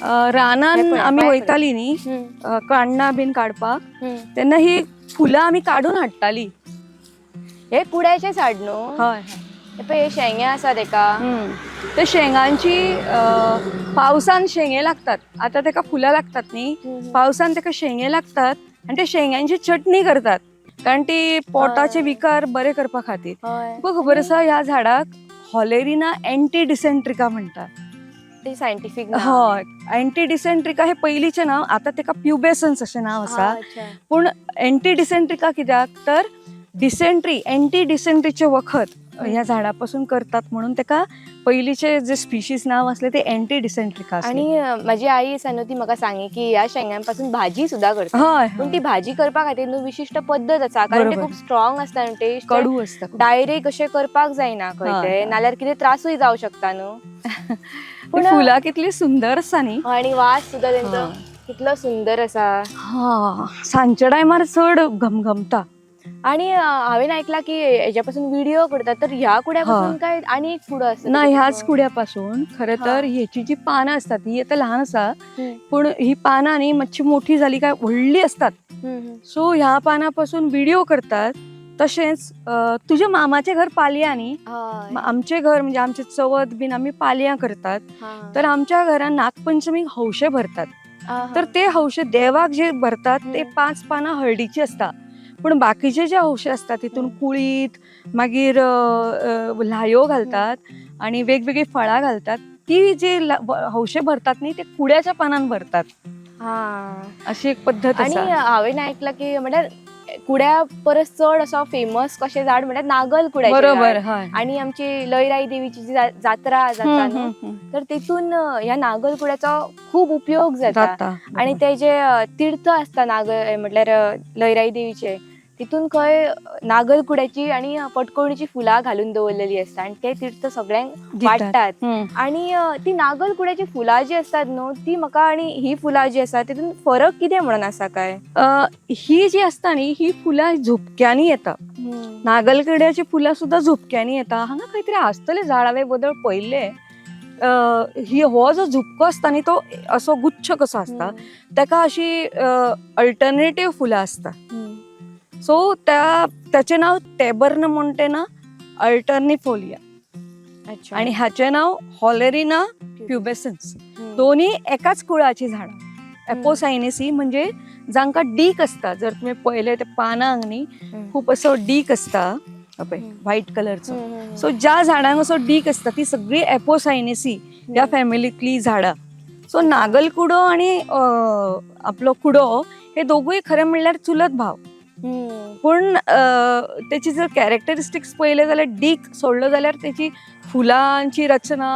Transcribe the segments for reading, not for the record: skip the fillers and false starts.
रानान हे पळय, आमी पांय वयताली न्ही, काण्णां बीन काडपाक, हम्म. तेन्ना ही फुलां आमी काडून हाडटाली. हे कुड्याचे झाड न्हू? हय. हे पळय, हे शेंगे आसा तेका. ते शेंगांची, पावसान शेंगे लागतात. आता तेका फुलां लागतात न्ही, पावसान तेका शेंगे लागतात आणि ते शेंगांची चटणी करतात, कारण ती पोटाचे विकार बरे करपा खातीर. तुका खबर आसा, ह्या झाडाक हॉलेरिना अँटी डिसेंट्रिका म्हणटात. ते सायंटिफीक. हय, अँटी डिसेंट्रिका हे पयलींचें नांव, आतां तेका प्युबेसन्स अशें नांव आसा. पूण अँटी डिसेंट्रिका कित्याक, तर डिसेंट्री, अँटी डिसेंट्रीचें वखद ह्या झाडा पासून करतात, म्हणून तेका पयलींचे जे स्पिशीज नांव आसलें ते अँटी डिसेंट्रिका आसलें. आणि माझी आई आसा न्हू, ती म्हाका सांगी की ह्या शेंगांपासून भाजी सुद्दां करता. पूण ती भाजी करपा खातीर न्हू विशिश्ट पद्दत आसा, कारण ते खूप स्ट्रॉंग आसता न्हू टेस्ट. कडू आसता खूब. डायरेक्ट अशें करपाक जायना खंय ते, नाल्यार कितें त्रासूय जावं शकता न्हू. ती पूण फुलां कितली सुंदर आसा न्ही. आणि वास सुद्दां तेंचो कितलो सुंदर आसा. हा, सांजच्या टायमार चड घमघमता. आणि हांवें ऐकला की हेज्या पासून व्हिडिओ करतात, तर ह्या कुड्या पासून काय आनी एक कुडो आसता? ना, ह्याच कुड्या पासून खरें तर हेची जी पानां असतात ही आतां ल्हान आसा, पूण ही पानां न्ही मातशी मोठी जाली काय व्हडली असतात. सो ह्या पानां पासून व्हिडिओ करतात. तशेंच तुज्या मामाचें घर पालयां न्ही, आमचें घर म्हणजे आमचे चवथ बीन आमी पालयां करतात. तर आमच्या घरान नागपंचमीक हौशे भरतात. तर ते हौशे देवाक जे भरतात ते 5 पानां हळदीची आसता, पूण बाकीचे जे हौशे असतात तितून कुळीत, मागीर ल्हायो घालतात आणि वेगवेगळी फळां घालतात. ती जे हौशे भरतात न्ही, ते कुड्याच्या पानान भरतात. अशी एक पद्दत आणि आसा. हांवें ऐकलां की म्हळ्यार कुड्या परस चड असो फेमस कशें झाड म्हळ्यार नागल कुड्याचें झाड. आणि आमची लयराई देवीची जी जात्रा जाता न्हू, तर तितून ह्या नागल कुड्याचो खूब उपयोग जाता. जाता. आणि ते जे तीर्थ आसता नागल म्हटल्यार लयराई देवीचे, तितून खंय नागल कुड्याची आणि पटकोळीची फुलां घालून दवरलेली आसता आणि ते तीर्थ सगळ्यांक दितात. वाडटात. आणि ती नागल कुड्याची फुलां जी असतात न्हू, ती म्हाका आणि ही फुलां जी आसा तितून फरक कितें म्हणून आसा काय? ही जी आसता न्ही, ही फुलां झुपक्यांनी येता. नागलकिड्याची फुलां सुद्दां झुपक्यांनी येता. हांगा खंय तरी आसतलें झाड, हांवें बदल पळयल्लें. ही हो जो झुपको आसता न्ही, तो असो गुच्छ कसो आसता, ताका अशी अल्टरनेटीव फुलां आसता. सो त्या त्याचें नांव टेबर्न मोंटेना अल्टर्निफोलिया. आणि हाचें नांव हॉलेरिना प्युबेसन्स. दोन्ही एकाच कुळाची झाडां, एपोसायनेसी, म्हणजे जांकां डीक आसता. जर तुमी पळयलें ते पानांक न्ही, खूप असो डीक आसता पळय, व्हायट कलरचो. सो ज्या झाडांक असो डीक आसता ती सगळी एपोसायनेसी ह्या फॅमिलींतली झाडां. सो नागलकुडो आणि आपलो कुडो हे दोगूय खरें म्हणल्यार चुलत भाव, पूण त्याची जर कॅरेक्टरिस्टिक्स पळयले जाल्यार, डीक सोडलो जाल्यार त्याची फुलांची रचना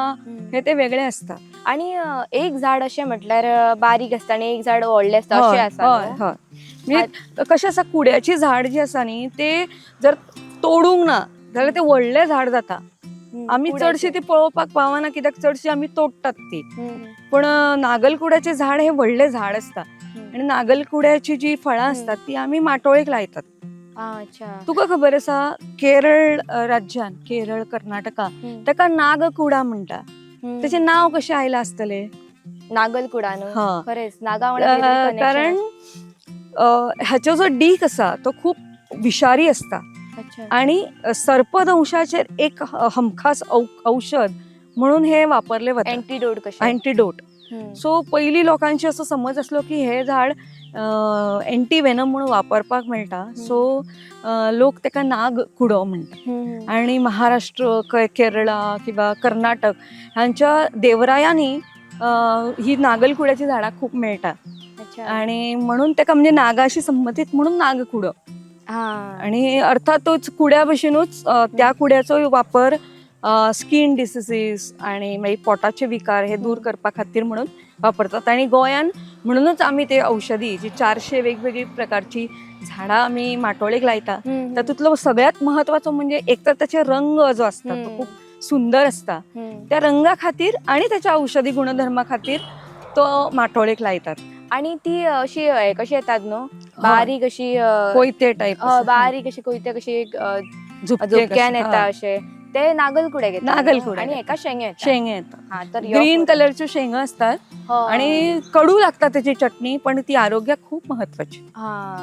हे ते वेगळे आसता. आणि एक झाड अशें म्हटल्यार बारीक आसता आणि एक झाड व्हडलें आसता अशें आसा हय न्हू? हय, म्हणजे कशें आसा, कुड्याची झाड जी आसा न्ही, ते जर तोडूंक ना जाल्यार ते व्हडलें झाड जाता. आमी कुड्याचें. चडशी ती पळोवपाक पावना, कित्याक चडशी आमी तोडटात ती. पूण नागलकुड्याचें झाड हे व्हडलें झाड आसता आनी नागलकुड्याची जी फळां आसतात ती आमी माटोळेक लायतात. तुका खबर आसा, केरळ राज्यान, केरळ, कर्नाटका, ताका नागकुडा म्हणटा. ताचें नांव कशें आयलां आसतलें? नागलकुडा न्हू? हा. खरेंच नागा वांगडा कितें तरी connection कारण आसा. हाचो जो डीक आसा तो खूब विशारी आसता आणि सर्पदंशाचेर एक हमखास औषध म्हणून हे वापरले वता. अँटीडोट कशें. अँटीडोट. सो पयलीं लोकांची असो समज आसलो की हे झाड एंटी वेनम म्हणून वापरपाक मेळटा. सो लोक ताका नाग कुडो म्हणटा. आणि महाराष्ट्र, केरळा किंवा कर्नाटक हांच्या देवरायांनी ही नागलकुड्याची झाडां खूब मेळटा आणि म्हणून ताका म्हणजे नागाशी संबंदीत म्हणून नागकुडो. आणि अर्थातच कुड्या भशेनूच त्या कुड्याचो वापर स्कीन डिसिजीस आणि मागीर पोटाचे विकार हे दूर करपा खातीर म्हणून वापरतात. आणि गोंयान म्हणूनच आमी ते औषधी जी 400 वेगवेगळी प्रकारची झाडां आमी माटोळेक लायता, तातूंतलो सगळ्यात महत्वाचो म्हणजे एक तर त्याचे रंग जो आसता तो खूप सुंदर आसता. त्या रंगा खातीर आणि त्याच्या औषधी गुणधर्मा खातीर तो माटोळेक लायतात. आणि ती अशी हे कशी येतात न्हू, बारीक अशी कोयते टायप. बारीक अशी कोयते कशी झुपक्यान येता अशे. ते नागलकुडे घेता नागलकुडे आणि घेता. एका शेंगे येता. शेंगे येतात. हा तर ह्यो ग्रीन कलरच्यो शेंगा असतात हय. आणि कडू लागतात त्याची चटणी, पण ती आरोग्याक खूप महत्वाची. हा.